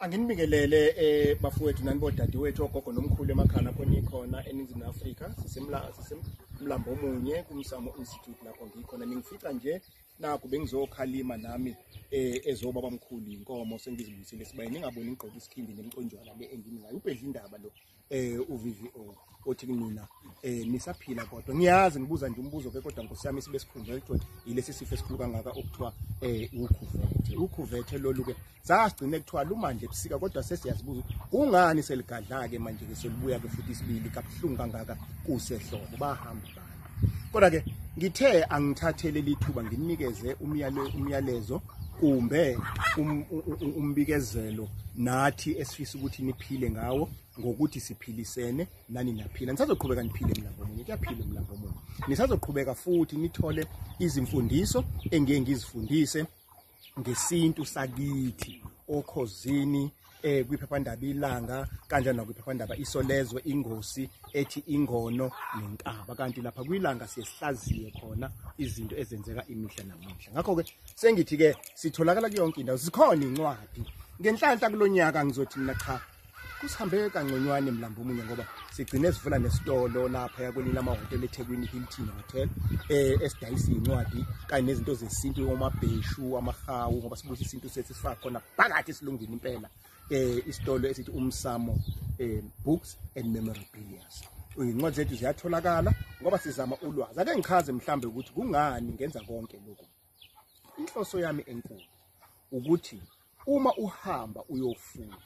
Anginibingelele bafowethu nani bodadewethu ogogo nomkhulu emakhaya lapho nikhona eNingizimu Afrika. Sisemlambo omunye kuMsamo Institute lapho ngikhona. Ningifica nje nakho bengizokhalima nami ezobaba mkhulu inkomo sengizibuyisile sibaye ningaboni ngigqoka isikhindi nemconjwana le engimi ngayo. Ubhedla indaba lo uVVO othi kumina nisaphila kodwa ngiyazi ngibuza nje umbuzo ke kodwa nkosi yami sibe sikhunjwe kuthiwa yilesi sifo esikhulu kangaka okuthiwa ukhuvethe. Ukhuvethe lolu ke sasigcine kuthiwa lumandle ebusika kodwa sesiyazibuza kungani seligadla ke manje ke selibuya ke futhi isibili kabuhlungu kangaka kusehlobo bahamba abantu. Kodwa ke ngithe angithathele lithuba nginikeze umyalezo kumbe umbikezelo nathi esifisa ukuthi niphile ngawo ngokuthi siphilisene nani naphila. Nisazoqhubeka niphile mlambo omunye, kuyaphila mlambo omunye. Nisazoqhubeka futhi nithole izimfundiso engiye ngizifundise ngesintu sakithi okhozini kwiphephandaba Ilanga kanjalo nakwiphephandaba Isolezwe, ingosi ethi Ingono Nenkaba. Kanti lapha kwiLanga siyahlaziye khona izinto ezenzeka imihla namihla. Ngakho ke sengithi ke sitholakala kuyonke indawo, zikhona incwadi. Ngenhlanhla kulonyaka ngizothi mina cha kusihambe kangconywane mlambo omunye ngoba sigcine sivula nesitolo lapha kwelinye lamahhotela eThekwini, Hilton Hotel, esidayisa incwadi kanye nezinto zesintu, omabheshu, amahawu, ngoba sibusa isintu sethu sifaka khona phakathi esilungini impela. Isitolo esithi Umsamo Books and Memorabilia. Incwadi zethu ziyatholakala ngoba sizama ulwazi. Ake ngichaze mhlambe ukuthi kungani ngenza konke lokhu. Inhloso yami enkulu ukuthi uma uhamba uyofuna,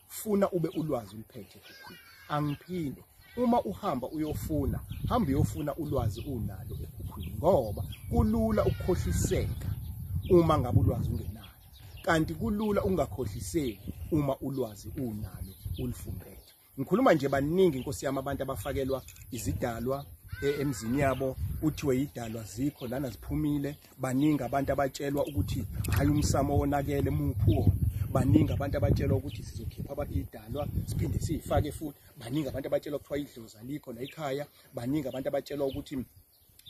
funa ube ulwazi uliphethe ekhukhwini. Angiphinde, uma uhamba uyofuna, hamba uyofuna ulwazi unalo ekhukhwini, ngoba kulula ukukhohliseka uma ngabe ulwazi ungenalo, kanti kulula ungakhohliseki uma ulwazi unalo ulifumbethe. Ngikhuluma nje baningi inkosi yami abantu abafakelwa izidalwa emzini yabo, kuthiwe idalwa zikho lana ziphumile. Baningi abantu abatshelwa ukuthi hayi umsamo wonakele muphi wona. Baningi abantu abatshelwa ukuthi sizokhipha idalwa siphinde siyifake futhi. Baningi abantu abatshelwa kuthiwa idlozi alikho la ekhaya. Baningi abantu abatshelwa ukuthi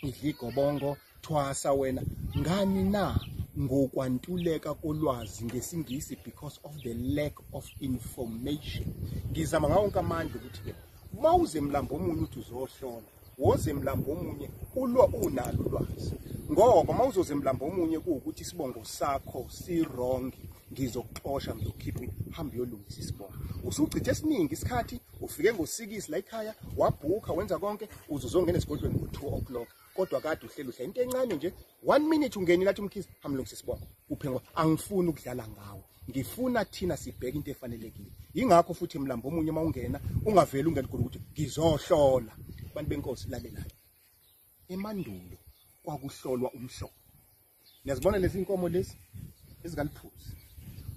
idligobongo thwasa wena ngani na, ngokwantuleka kolwazi ngesingisi, because of the lack of information. Ngizama ngawo wonke amandla ukuthi ke mawuze mlambo omunye uthi uzohlola, woze mlambo omunye ulwa unalo ulwazi, ngoba mawuzoze mlambo omunye kuwukuthi isibongo sakho si wrong, ngizokuxosha, ngizokhipha, hamba uyolungisa isibongo. Usuchithe esiningi isikhathi, ufike ngo6 la ekhaya, wabhukha wenza konke, uzozongena esigodlweni ngo2 o'clock, kodwa kade uhleli uhle into encane nje 1 minute ungenile athi umkhizi hamlungisa isibongo uphe, ngoba angifuni ukudlala ngawe, ngifuna thina sibheke into efanelekile. Ingakho futhi mlambo omunye mawungena ungaveli ungene khona ukuthi ngizohlola. Abantu benkosi lalelani, emandulo kwakuhlolwa umhlobo. Niyazibona lezi inkomo lezi ezikaliphuzi.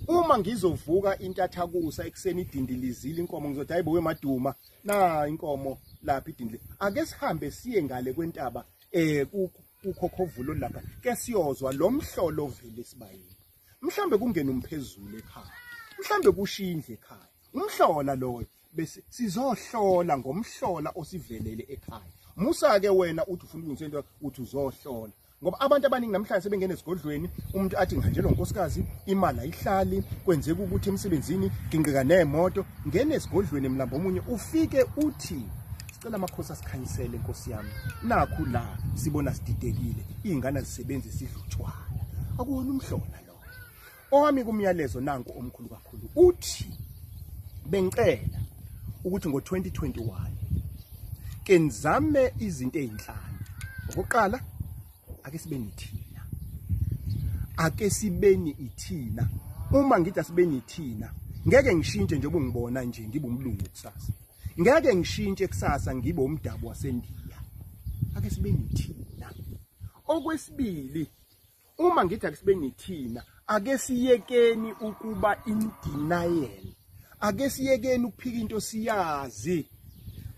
Uma ngizovuka intathakusa ekuseni idindilizile inkomo, ngizothi hayibo wemaduma na inkomo lapha idindili, ake sihambe siye ngale kwentaba kukhokhovulo lapha ke siyozwa lo mhlolo vele esibayeni. Mhlambe kungena umphezulu ekhaya, mhlambe kushindle ekhaya, umhlola loyo, bese sizohlola ngomhlola osivelele ekhaya. Musa ke wena uthi ufuna ukulungisa into uthi uzohlola, ngoba abantu abaningi namhlanje sebengena esigodlweni, umuntu athi ngihanjelwa unkosikazi, imali ayihlali, kwenzeka ukuthi emsebenzini ginqika nemoto. Ngene esigodlweni mlambo omunye ufike uthi sicela amakhosi asikhanyisele inkosi yami, nakhu la sibona sididekile, izingane azisebenzi, sidla utshwala. Akuwona umhlola lo owami. Kumyalezo nanku omkhulu kakhulu uthi bengicela ukuthi ngo-2021 ke nizame izinto ezinhlanu. Okokuqala, ake sibeni thina, ake sibeni ithina. Uma ngithi asibeni ithina, ngeke ngishintshe njengoba ungibona nje ngibe umlungu kusasa, ngeke ngishintshe kusasa ngibe umdabu waseNdiya. Ake sibeni thina. Okwesibili, uma ngithi ake sibeni thina, ake siyekeni ukuba in denial, ake siyekeni ukuphika into siyazi,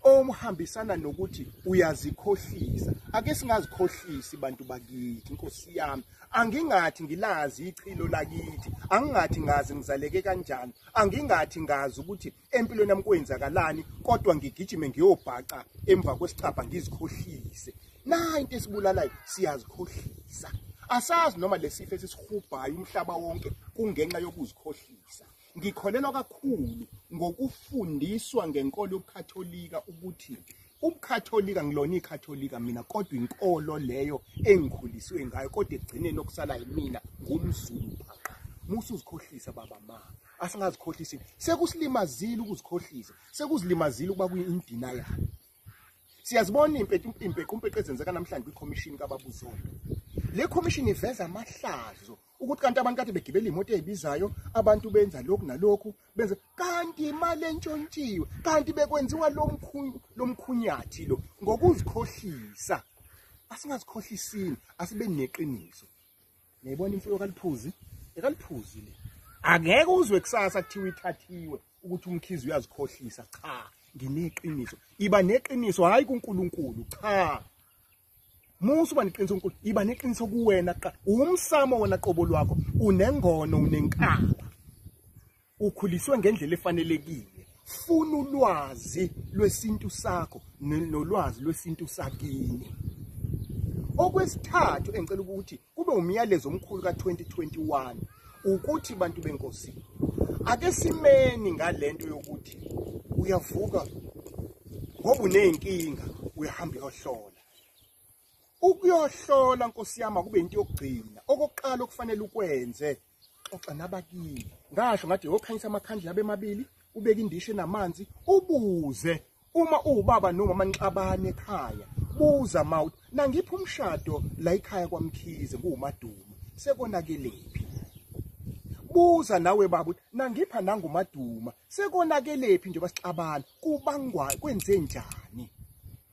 omhambisana nokuthi uyazikhohlisa. Ake singazikhohlisi bantu bakithi. Inkosi yami, angingathi ngilazi ichilo lakithi, angingathi ngazi ngizaleke kanjani, angingathi ngazi ukuthi empilweni yami kwenzakalani, kodwa ngigijime ngiyobhaca emva kwesicabha ngizikhohlise. Na into esibulalayo, siyazikhohlisa, asazi noma lesifo esisihubhayo umhlaba wonke kungenxa yokuzikhohlisa. Ngikholelwa kakhulu ngokufundiswa ngenkolo yobuKatholika, ukuthi ubuKatholika ngilona iKatholika mina, kodwa inkolo leyo engikhuliswe ngayo, kodwa ekugcineni okusalayo mina ngumZulu phaqa. Musa uzikhohlisa baba ma, asingazikhohlisi. Sekusilimazile ukuzikhohlisa, sekuzilimazile ukuba kuyi-denial. Siyazibona impequmpequ ezenzeka namhlanje kwikhomishini kaBabuzondo. Le khomishini iveza amahlazo ukuthi kanti abantu kade begibela imoto ezibizayo, abantu benza lokhu nalokhu, benza kanti imali entshontshiwe, kanti bekwenziwa lomkhunyathi lo ngokuzikhohlisa. Asingazikhohlisini, asibe neqiniso. Niyayibona imfuyo kaLiphuzi? EkaLiphuzi le. Angeke uzwe kusasa kuthiwa ithathiwe ukuthi uMkhize uyazikhohlisa. Cha, ngineqiniso. Iba neqiniso hayi kuNkulunkulu, cha. Musa uba neqiniso kuNkulunkulu, iba neqiniso kuwena kuqala. Umsamo wena qobo lwakho, unengono, unenkaba. Ukhuliswe ngendlela efanelekile. Funa ulwazi lwesintu sakho nolwazi lwesintu sakini. Okwesithathu engicela ukuthi kube umyalezo omkhulu ka-2021 ukuthi bantu benkosi, ake simeni ngalento yokuthi uyavuka ngoba uneyinkinga, uyahamba uyohlola. Ukuyohlola nkosi yami kube into yokugcina. Okokuqala okufanele ukwenze, xoxa nabakini. Ngasho ngathi yokhanyisa amakhandlela abe mabili, ubeke indishi enamanzi, ubuze uma uwubaba noma nixabane ekhaya, buza mawuthi nangiphi umshado la ekhaya kwaMkhize kuwuMaduma, sekonakelephi? Buza nawe baba ukuthi nangipha nanguMaduma, sekonakelephi njengoba sixabana, kubangwa kwenze njani?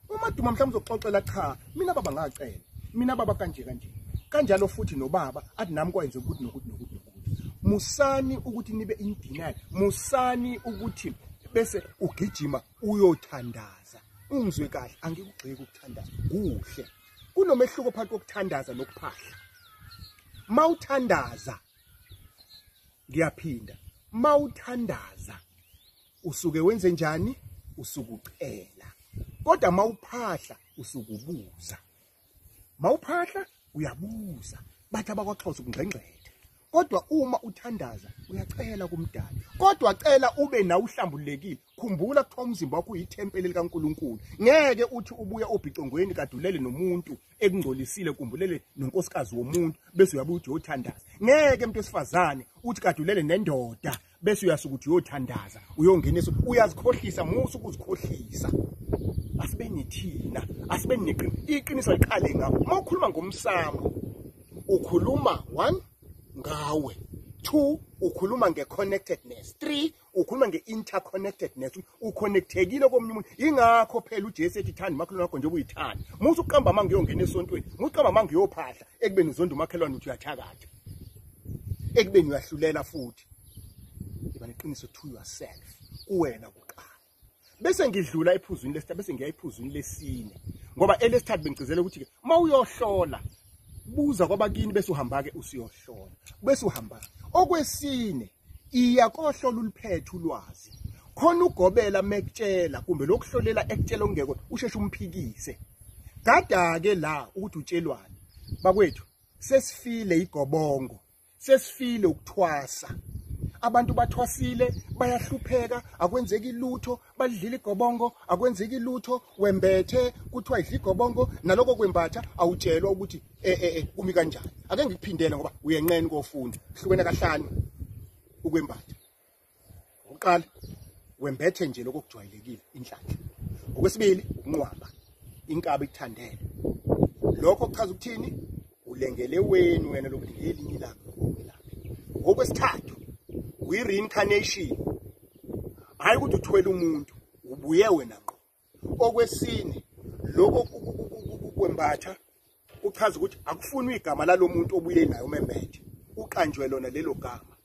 UMaduma mhlawumbe uzoxoxela, cha mina baba ngacela, mina baba kanje kanje. Kanjalo futhi nobaba athi nami kwenze ukuthi nokuthi nokuthi nokuthi. Musani ukuthi nibe in denial, musani ukuthi bese ugijima uyothandaza. Ungizwe kahle, angikugxeki ukuthandaza, kuhle. Kunomehluko phakathi kokuthandaza nokuphahla. Mawuthandaza, ngiyaphinda, mawuthandaza usuke wenze njani? Usukucela. Kodwa mawuphahla usukubuza. Mawuphahla uyabuza, bathi abakwaXhosa ukungxengxetha. Kodwa uma uthandaza uyacela kumdali, kodwa cela ube nawe uhlambulekile. Khumbula kuthiwa umzimba wakho uyithempeli likaNkulunkulu. Ngeke uthi ubuya obhicongweni kadulele nomuntu ekungcolisile, kumbulele nonkosikazi womuntu bese uyabuya uthi uyothandaza. Ngeke umuntu wesifazane uthi kadulele nendoda bese uyasuka uthi uyothandaza, uyongenisa. Uyazikhohlisa, musa ukuzikhohlisa. Asibe nithina, asibe neqiniso. Iqiniso liqale ngawe. Uma ukhuluma ngomsamo ukhuluma 1 ngawe, 2 ukhuluma nge-connectedness, 3 ukhuluma nge-interconnectedness, uconnectekile komunye umuntu. Ingakho phela uJesu ethi thanda umakhelwane wakho njengoba uyithanda. Musa ukuqamba amanga uyongena esontweni, musa ukuqamba amanga uyophahla ekubeni uzonda umakhelwane uthi uyathakatha, ekubeni uyahlulela futhi. Iba neqiniso to yourself, kuwena kuqala. Bese ngidlula ephuzwini lesithathu, bese ngiya ephuzwini lesine, ngoba elesithathu bengicizela ukuthi-ke uma uyohlola buza kwabakini, bese uhamba-ke usuyohlola, bese uhamba. Okwesine, iya kohlola uliphethe ulwazi. Khona ugobela mekutshela kumbe lokuhlolela ekutshela okungekho, usheshe umphikise. Gada-ke la ukuthi utshelwane. Bakwethu, sesifile igobongo, sesifile ukuthwasa. Abantu bathwasile, bayahlupheka, akwenzeki lutho, badlile igobongo, akwenzeki lutho, wembethe, kuthiwa idla igobongo, naloko kwembatha awutshelwa ukuthi kumi kanjani. Ake ngikuphindele ngoba uyenqena ukofunda. Hlukene kahlanu ukwembatha. Okokuqala, wembethe nje lokho okujwayelekile, inhlanhla. Okwesibili, ukunqwaba, inkaba ikuthandele. Lokho kuchaza ukuthini? Ulengele weni wena lokuthi ngelinye ilanga uyokwelapha. Okwesithathu, uyi-reincarnation. Hhayi ukuthi uthwele umuntu, ubuye wena ngqo. Okwesine, lokho kwembatha kuchaza ukuthi akufunwa igama lalomuntu obuye naye umembethe, uqanjwe lona lelo gama.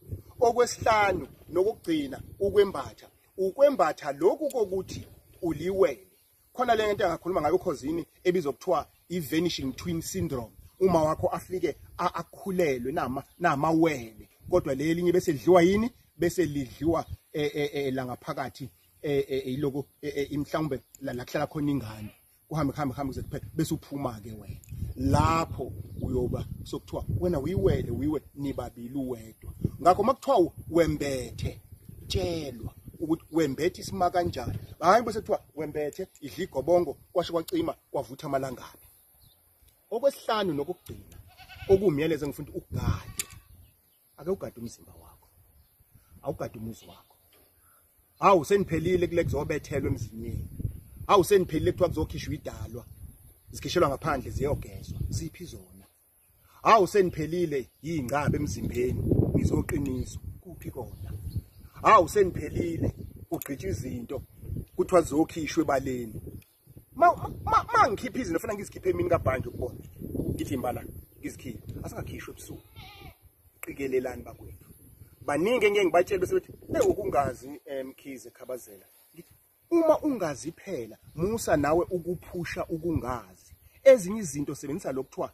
Okwesihlanu nokugcina, ukwembatha. Ukwembatha lokhu kokuthi uliwele. Khona le nto engakhuluma ngayo ukhozini ebizwa kuthiwa i-vanishing twin syndrome. Uma wakho afike akhulelwe namawele, kodwa lelinye bese lidliwa yini? Bese lidliwa la ngaphakathi iloko mhlawumbe la kuhlala khona ingane. Kuhambe kuhambe kuhambe kuze kuphele, bese uphuma ke wena. Lapho uyoba sokuthiwa wena uyiwele, uyiwe nibabili uwedwa. Ngakho makuthiwa wembethe, Uyatshelwa ukuthi wembethe isima kanjani. Hayi bese kuthiwa wembethe idla igobongo kwasho kwacima kwavutha amalangabi. Okwesihlanu nokugcina okuwumyalezo engifuna ugade. Ake ugade umzimba wakho. Awugade umuzi wakho. Hawu seniphelile kule kuzobethelwa emzinyeni. Hawu seniphelile kuthiwa kuzokhishwa idalwa. Zikhishelwa ngaphandle ziyogezwa. Ziphi zona? Hawu seniphelile yingcabe emzimbeni ngizoqiniswa. Kuphi kona? Hawu seniphelile kugqitshwa izinto kuthiwa zizokhishwa ebaleni. Ma ngikhipha izinto fanele ngizikhiphe emini kabhanje ukubona. Ngithi imbala ngizikhiphe. Asingakhishwa ebusuku. Qikelelani bakwethu. Baningi engeke ngibatshele bese bethi ukungazi Mkhize Khabazela. Ngithi uma ungazi phela musa nawe ukuphusha ukungazi. Ezinye izinto sebenzisa lokuthiwa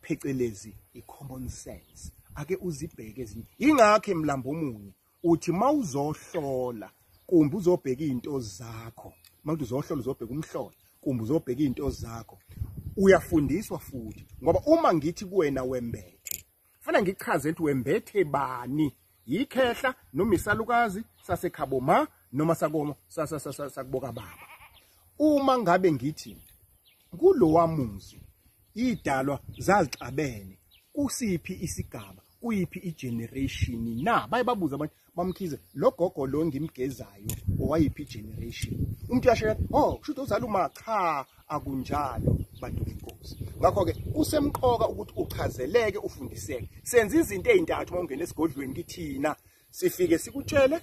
phecelezi i-common sense. Ake uzibheke ezinye. Ingakho emlambo omunye uthi mawuzohlola kumbe uzobheka izinto zakho. Mawuthi uzohlola uzobheka umhlolo kumbe uzobheka izinto zakho. Uyafundiswa futhi ngoba uma ngithi kuwena wembethe fana ngichaze ukuthi wembethe bani, yikhehla noma isalukazi sasekhabo ma noma sakomo sakuboka baba. Uma ngabe ngithi kulowa muzi idalwa zazixabene kusiphi isigaba, kuyiphi igeneration na? Baye babuza abantu bamkhize lo gogo lo ngimgezayo owayiphi generation. Umuntu uyasho oh kusho ukuthi uzala uma. Cha, akunjalo bantu benkosi. Ngakho ke kusemqoka ukuthi uchazeleke ufundiseke. Senza izinto ezintathu uma ungena esigodlweni kithina. Sifike sikutshele,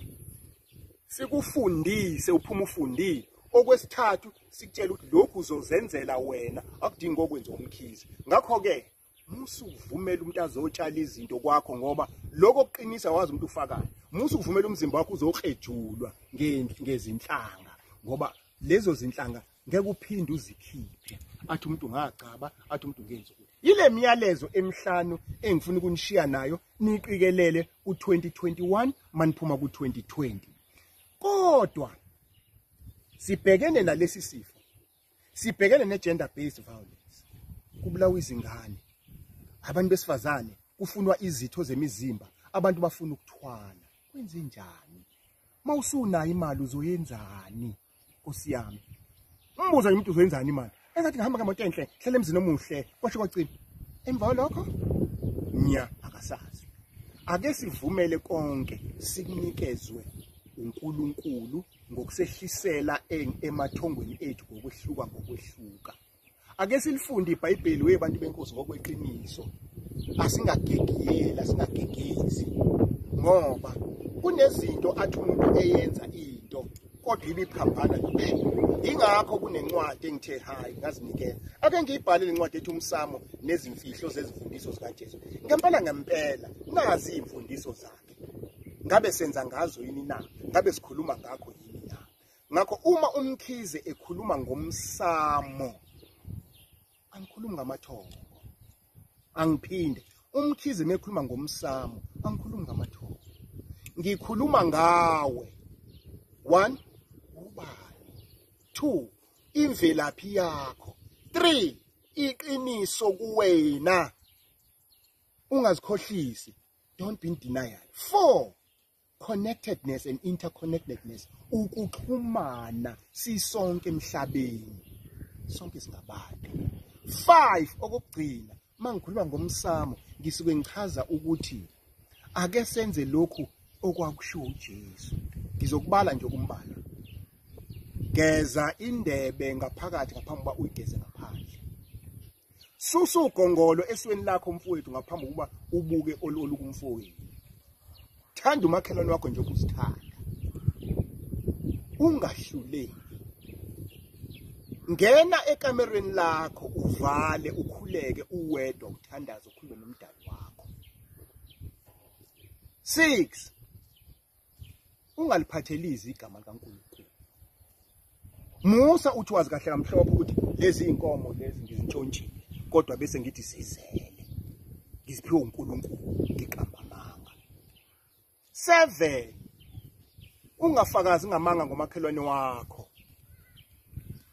sikufundise uphuma ufundile. Okwesithathu sikutshela ukuthi lokhu uzozenzela wena, akudingi okwenza uMkhize. Ngakho ke musu uvumela umuntu azotshala izinto kwakho ngoba lokho kuqinisa wazi umuntu ufakayo. Musu uvumela umzimba wakho uzokrejulwa ngezinhlanga ngoba lezo zinhlanga ngeke uphinde uzikhiphe. Athi umuntu ngagcaba, athi umuntu ngenza ukuthi. Ile miyalezo emihlanu engifuna ukunishiya nayo niqikelele ku2021 maniphuma ku2020. Kodwa sibhekene nalesi sifo. Sibhekene ne gender based violence. Kubulawa izingane. Abantu besifazane kufunwa izitho zemizimba, abantu bafuna ukuthwala. Kwenze njani? Mawusunayo imali uzoyenzani? Nkosi yami. Umbuzo nje umuntu uzoyenzani imali? Engathi ngihamba ngemoto enhle, hlele emzini omuhle, kwasho kwacina. Emva kwalokho nya akasazi. Ake sivumele konke sikunikezwe uNkulunkulu ngokusehlisela emathongweni ethu ngokwehluka ngokwehluka. Ake silifunde iBhayibheli webantu benkosi ngokweqiniso. Asingagegiyeli, asingagegezi ngoba kunezinto athi umuntu eyenza into kodwa ibiphambana nokushiwo. Ingakho kunencwadi engithe hayi ngazinikela. Ake ngiyibhale lencwadi ethi umsamo nezimfihlo zezimfundiso zikaJesu. Ngempela ngempela nazi izimfundiso zakhe. Ngabe senza ngazo yini na? Ngabe sikhuluma ngakho yini na? Ngakho uma uMkhize ekhuluma ngomsamo angikhulumi ngamathongo. Angiphinde, uMkhize mekhuluma ngomsamo angikhulumi ngamathongo. Ngikhuluma ngawe. 1 ubani? 2 imvelaphi yakho. 3 iqiniso kuwena. Ungazikhohlisi. Don't be in denial. 4 connectedness and interconnectedness, ukuxhumana sisonke emhlabeni, sonke singabantu. 5 okugcina mangikhuluma ngomsamo ngisuke ngichaza ukuthi ake senze lokhu okwakushiwo uJesu. Ngizokubala nje ukumbala. Geza indebe ngaphakathi ngaphambi kuba uyigeze ngaphandle. Susa ugongolo esweni lakho mfowethu ngaphambi kokuba ubuke olukumfowethu. Thanda umakhelwane wakho njengoba uzithanda. Ungahluleki. Ngena ekamerweni lakho uvale ukhuleke uwedwa uthandaze ukhulume nomdali wakho. 6 ungaliphathelizi igama likaNkulunkulu. Musa uthi wazi kahle kamhlophe ukuthi lezi inkomo lezi ngizintshontshile kodwa bese ngithi sizele ngiziphiwe uNkulunkulu, ngiqamba amanga. 7 ungafakazi ngamanga ngomakhelwane wakho.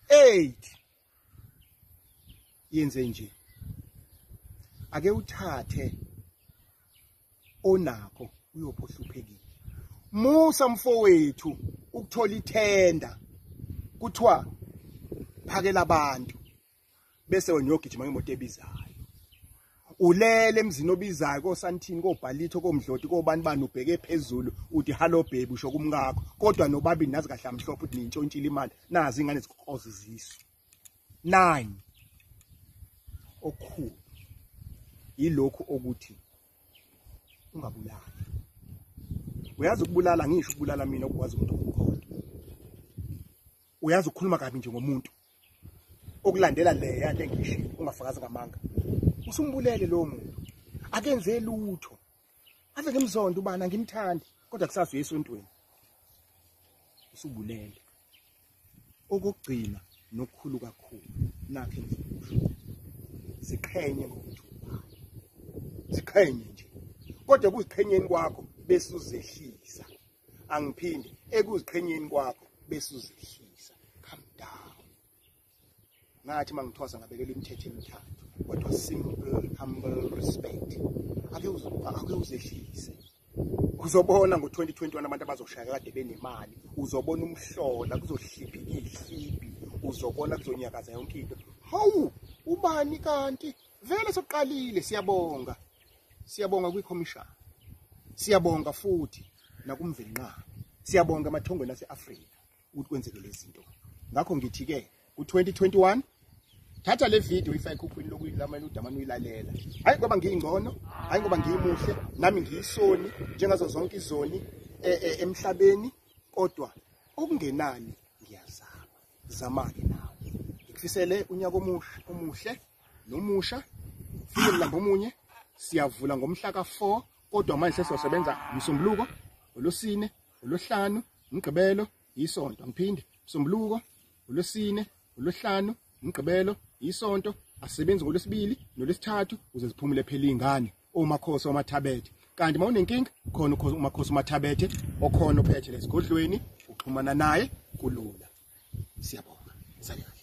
8 yenze nje, ake uthathe onakho uyopho hluphekile. Musa mfowethu ukuthola ithenda kuthiwa phakela abantu bese wena uyogijima ngemoto ebizayo. Ulele emzini obizayo koSantini, koBhalitho, koMdloti, kobani bani, ubheke phezulu uthi hello baby, usho kumkakho, kodwa nobabili nazi kahle amhlophe ukuthi nintshontshile imali, nazi ingane zikhoza izisu. 9 okukhulu yilokhu okuthi ungabulali. Uyazi ukubulala, ngisho ukubulala mina ukwazi umuntu okukhona. Uyazi ukukhuluma kabi nje ngomuntu okulandela le yanto engishilo, ungafakazi ngamanga, usumbulele lowo muntu. Akenze lutho, ave ngimzonda ubani, angimthandi, kodwa kusasa uye esontweni, usubulele. Okugcina nokukhulu kakhulu nakho engizokusho, ziqhenye ngokuthi ubani, ziqhenye nje, kodwa ekuziqhenyeni kwakho bese uzehlisa. Angiphinde, ekuziqhenyeni kwakho bese uzehlisa, calm down. Ngathi mangithwasa ngabekela imithetho emithathu, kodwa simple, humble, respect. Ake uzehlise, uzobona ngo-2021 abantu abazoshaya kade benemali, uzobona umhlola, kuzohliphika ihliphi, uzobona kuzonyakaza yonke into. Hawu, ubani kanti vele soqalile? Siyabonga, siyabonga kwikhomishana, siyabonga futhi nakuMvelinqangi, siyabonga emathongweni ase-Afrika ukuthi kwenzeke lezi zinto. Ngakho ngithi-ke ku-2021 thatha le video ifake ekhukhwini lokuyilamela udamane uyilalela. Hayi ngoba ngiyingcono, hayi ngoba ngiyimuhle, nami ngiyisoni njengazo zonke izoni emhlabeni, kodwa okungenani ngiyazama. Zama-ke nawe. Ngikufisele unyaka omuhle nomusha. Fike mlambo omunye, siyavula ngomhla ka-4, kodwa manje sesizosebenza Msombuluko, olwesine, olwesihlanu, Mgqibelo, isonto. Ngiphinde, Msombuluko, olwesine, olwesihlanu, Mgqibelo, isonto. Asebenzi ngolwesibili nolwesithathu uze ziphumule phela ingane omakhosi omathabethe. Kanti mawunenkinga khona umakhosi umathabethe okhona ophethe lesigodlweni, uxhumana naye kulula. Siyabonga. Sale kahle.